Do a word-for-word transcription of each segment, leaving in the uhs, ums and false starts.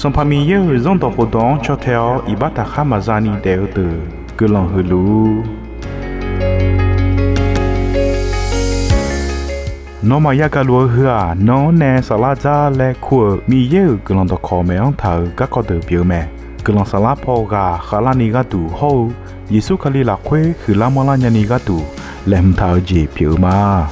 Sanqpaq Miqyaer-euq Zanrdawq khofdawq-anr caw tae-awr iqbax taqkhar maqza ni daef-eu deuq guiqlanq huiq luf-ur. Nawmaf yagaq luf-eu heu-aq, nan-anr nae saflar dzar laer kur-euq Miqyaer-euq guiqlanq dawqkawq maeq-anr taq-euq garkawv deuq pyeuf-eu mae. Guiqlanq saflar paw ghaq khavlarni gharduq hawr-eu Yeqsur Kali lafkhoer huiqlar manrlar nyani gharduq laeqhmq taq-eu jeq pyeuf-eu ma.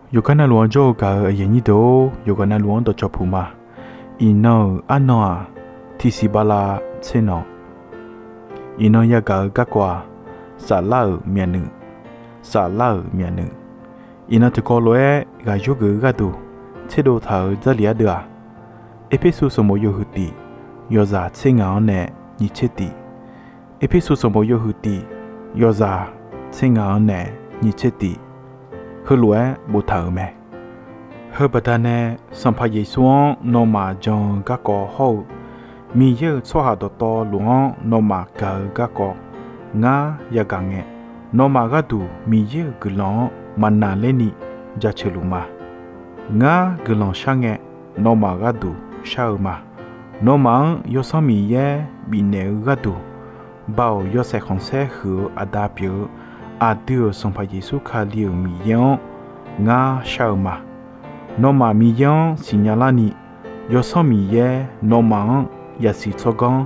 Yawqgar navluf-anr jawr-eu gaq-euq aqyuif aqnyir deuq-or, yawqghaq navluf-anr dawqcawq puq ma. Iqnan-euq arnan-aq, tiqsiq bala tser nan. Iqnan yagaq-eu garkawv-aq, saflar-euq myavnuiv, saflar-euq myavnuiv. Iqnan tiqkawv lof-aer ghaq yurgeuf-eu gharduq tserdov taq-euq Jarlif ardeuv-aq, Erpersu sanqbof yawhuiq tiq yawzaq tser ngaq-anr nae nyiq tser tiq, Erpersu sanqbof yawhuiq tiq yawzaq tser ngaq-anr nae nyiq tser tiq, heulof-aer boftaq-euq mae. Heubaqda nae Sanqpaq Yeqsur-anr nawmaf jan-eu garkawv hawr-eu Miqyaer-euq tsawrhaq dawqtawvluf-anr nawmaf gaq-eu garkawv ngar yagaq ngae, nawmaf gharduq Miqyaer-euq guiqlanq-anr maqnaqler ni jaceuq luf ma. Ngar guiqlanq shar ngae, nawmaf gharduq shar-eu ma. Nawmaf-anr Yawsanr Miqyaer bifnaeq-eu gharduq, Baoq yawshaef khanqsaer huiq-eu Aqda pyeuf-eu aqdui-euq Sanqpaq Yeqsur Kali-euq Miqyaer-anr ngar shar-eu ma. Nawmaf Miqyaer-anr siqnya larni, Yawsanr Miqyaer nawmaf-anr yasiq tsawrganr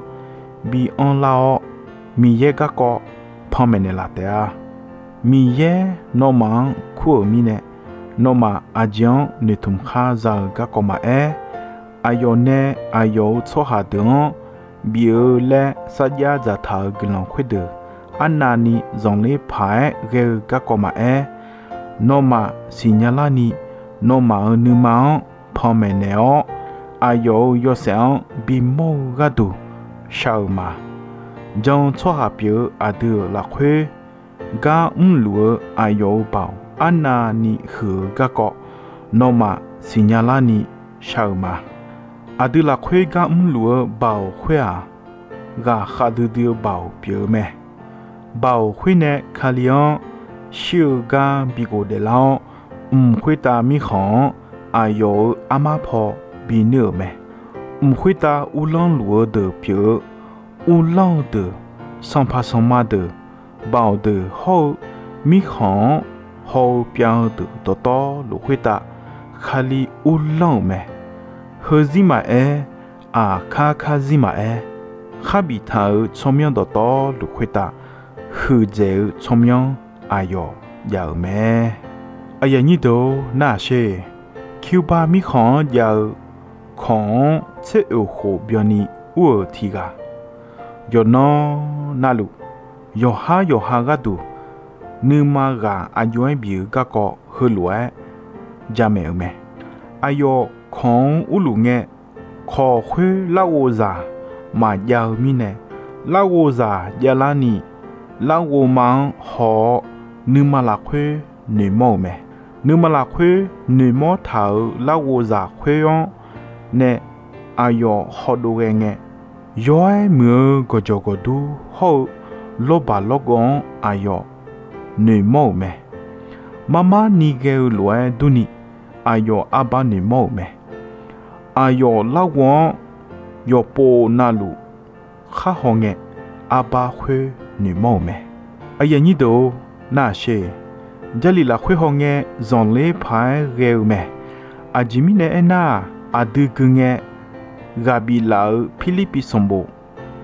bi anrlar-awr, Miqyaer garkawv panmaeq naeqlaf taef-a. Miqyaer nawmaf-anr kur-euq mirnae, nawmaf aqjeq-anr noeqtmq khar za-eu garkawv maqaer, aqyawf nae aqyawf-euq tsawrhaq deuq-anr bif-eu laer sarjax dzaqtaq-euq guiqlanq khoerdeuq arnavni zanqler paq-aer ghae-eu garkawv maqaer, nawmaf siqnya larni, nawmaf-euq nuima-anr panmaeq naeq-awr, aqyawf-euq yawshaef-anr bimawr-eu gharduq shar-eu ma. Jan-eu tsawrhaq pyeuf-eu aqdui-euq lafkhoer, gar mrluf-eu aqyawf-euq Baoq arnavni huiq-eu garkawv, nawmaf siqnya larni shar-eu ma. Aqdui lafkhoer gar mrluf-eu Baoq khoer-aq, ghaqkhav duidui-eu Baoq pyeuf-eu mae. Baoq khoer nae Kali-anr shir-eu gar bi ghofdaef lar-awr, mq khoertav mirkhanq-anr aqyawf-euq armar paw binuir-euq mae. Mq khoertav uvlanr luf-eu deuq pyeuf-eu, uvlanr-eu deuq, sanqpaq sanqma deuq, Baoq deuq hawr-eu mirkhanq-anr haw-eu pyav-eu deuq dawqtawvluf khoertav Kali uvlanr-euq mae. Heuzir maqaer, aqkar karzir maqaer, kharbif taq-euq tsawrmyanr dawqtawvluf khoertav huiqdzaeq-eu tsawrmyanr aqyawf jav-euq mae. Aqyuif aqnyir deuq-or, nar-aq sher. Cuba mirkhanq-anr jav-eu kawq-anr tser oeq khof byanni ur-euq tiq ghaq, yawqnan navluf yawqhar yawqha gharduq nuima ghaq aqjox-aer bif-eu garkawv heulof-aer jamaeq-euq mae. Aqyawf kawq-anr urluf ngae, kawq khoer larghov zaq maqjav-eu mirnae, larghov zaq javlarni, larghov ma-anr haw-awr, nuima lafkhoer noeqmawr-euq mae. Nuima lafkhoer noeqmawr taq-euq larghov zaq khoer-anr nae aqyawf hawdov ghae ngae, yaw-aer muiq-eu gawqjawq gawqdur hawr-eu lawrbaq lawrgawv-anr aqyawf noeqmawr-euq mae. Marmar ni ghae-eu lof-aer durni, aqyawf arbar noeqmawr-euq mae. Aqyawf larghov-anr yawqpov navluf khar hawngae, arbar khoer noeqmawr-euq mae. Aqyuif aqnyir deuq-or, nar-aq sher. Jarlif lafkhoer hawngae, zanqler paq-aer ghae-eu mae. Aqjeq mirnae aernar-aq, aqdui gui ngae, ghaq biflaf-euq Pirlirpiv sanqbof,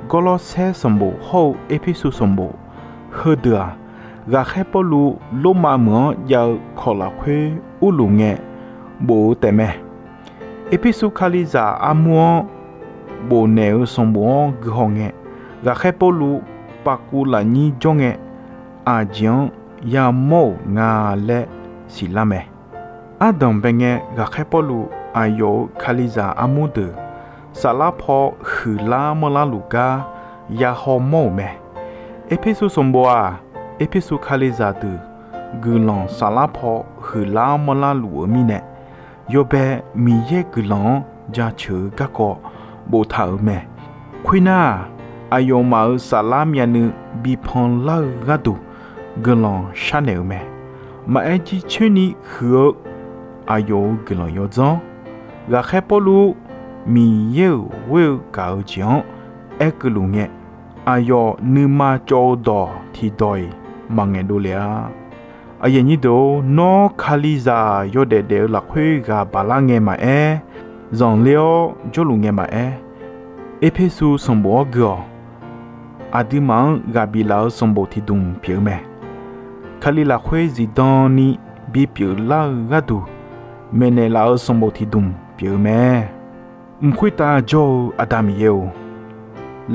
Gawrlawrsaer sanqbof hawr-eu Erpersu sanqbof heudeuq-aq, ghaqkhaer Pawrluv Lormav meuq-anr jav-eu kawq lafkhoer urluf ngae bof-eu taefmae. Erpersu Kalizaq armur-anr bofnaeq-euq sanqbof-anr guihaw ngae, ghaqkhaer Pawrluv pavkuv lafnyir jawr ngae, aqjeq-anr yamawr-euq nga laer siqlar mae. Ardanqbae ngae, ghaqkhaer Pawrluv aqyawf-euq Kalizaq armur deuq saflar paw huiqlar manrlar luf gar yahaw mawr-euq mae. Erpersu sanqbof-aq, Erpersu Kalizaq deuq guiqlanq saflar paw huiqlar manrlar luf-eu mirnae, yawbae Miqyaer guiqlanq-anr jaceuq-eu garkawv boftaq-euq mae. Khoernar-aq, aqyawfmaf-euq saflar myavnuiv bi panlar-eu gharduq guiqlanq sharnaeq-euq mae. Maqaer jircoer ni huiq-eu aqyawf-euq guiqlanq yawdzanr, ghaqkhaer Pawrluv Miqyaer-euq ghoer-eu gaq-eu jeq-anr aerkeuv luf ngae, aqyawf nuima cawv-eu dawq tiqdawq-iq maqngaeq dovle-a. Aqyuif aqnyir deuq-or, nawr Kalizaq yawdaef daef-eu lafkhoer ghaq baqlar ngae maqaer, zanqler-awr jawrluf ngae maqaer, Erpersu sanqbof-anr gui-awq. Aqduimaf-anr ghaq biflaf-eu sanqbof tiqdmq pyeuf-eu mae. Kali lafkhoer zifdan ni bipyeuf lar-eu gharduq maeqnaeq laf-eu sanqbof tiqdmq pyeuf-eu mae. Mq khoertav jawr-eu Aqda Miqyaer-or,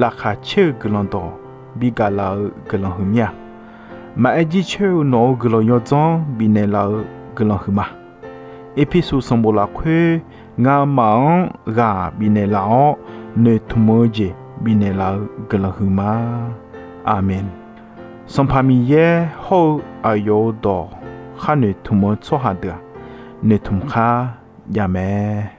laqkhaq caer-eu guiqlanq dawq bigaq laf-eu guiqlanq huiq mir-a. Maqaer jircoer-eu nawq-euq guiqlanq yawdzanr bifnaeq laf-eu guiqlanq huiqma. Erpersu sanqbof lafkhoer ngamaf-anr ghaq bifnaeq laf-awr noeqtmq-eu jeq bifnaeq laf-eu guiqlanq huiqma. Aqmeq. Sanqpaq Miqyaer hawr-eu aqyawf-euq dawq khar noeqtmq-eu tsawrhaq deuq-aq, noeqtmq khar jav mae.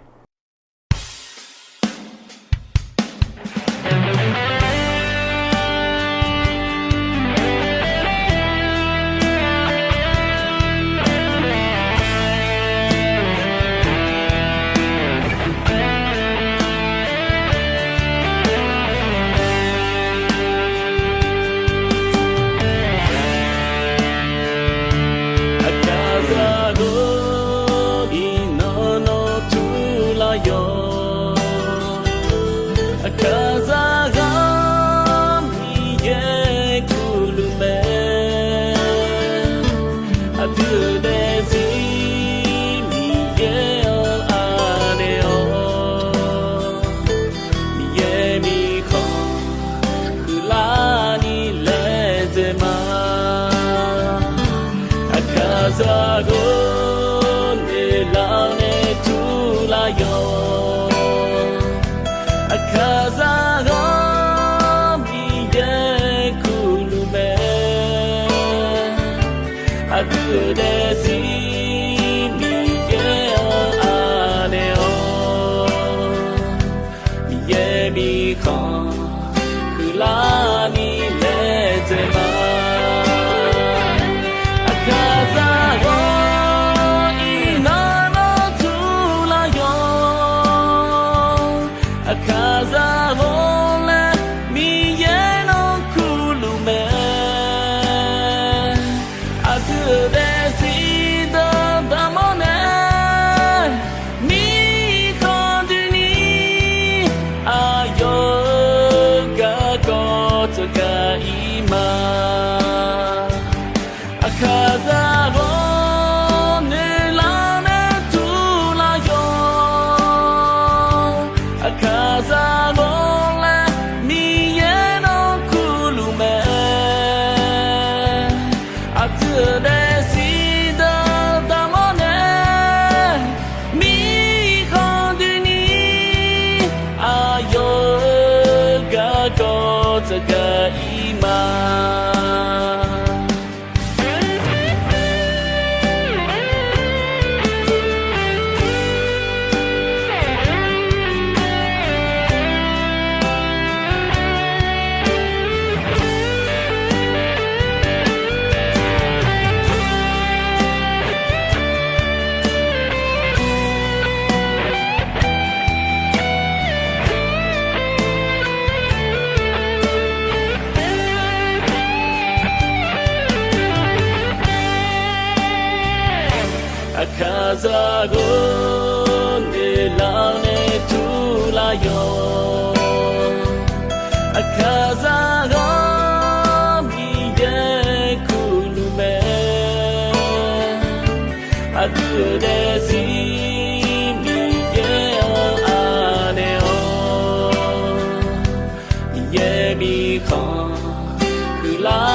Aqkaqzaq ghawrni nan nawr turlar yawq. Aqkaqzaq ghawr Miqyaer kurluf mae. Aqdui-euq daefzir Miqyaer-anr anaeq-awr, Miqyaer mirkhanq huiqlarni laedzae ma. Aqkaqzaq ghawr noeqlar nae turlar yawq. Aqkaqzaq ghawr Miqyaer kurluf mae. Aqdui-euq daefzir Miqyaer-anr anaeq-awr, Miqyaer mirkhanq huiqlarni laedzae ma. Aqkaqzaq ghawr iqnan nawr turlar yawq. Aqkaqzaq ghawr laer Miqyaer nawr kurluf mae. Aqdui-euq daefzir deuq daqmawr nae mirkhanq doeni aqyawf-euq garkawv tsawrgaq ir ma. Aqkaqzaq ghawr noeqlar nae turlar yawq. Aqkaqzaq ghawr laer Miqyaer nawr kurluf mae. Aqdui-euq daefzir deuq daqmawr nae mirkhanq doeni aqyawf-euq garkawv tsawrgaq ir ma. Aqkaqzaq ghawr noeqlar nae turlar yawq. Aqkaqzaq ghawr Miqyaer kurluf mae. Aqdui-euq daefzir Miqyaer-anr anaeq-awr, Miqyaer mirkhanq huiqlar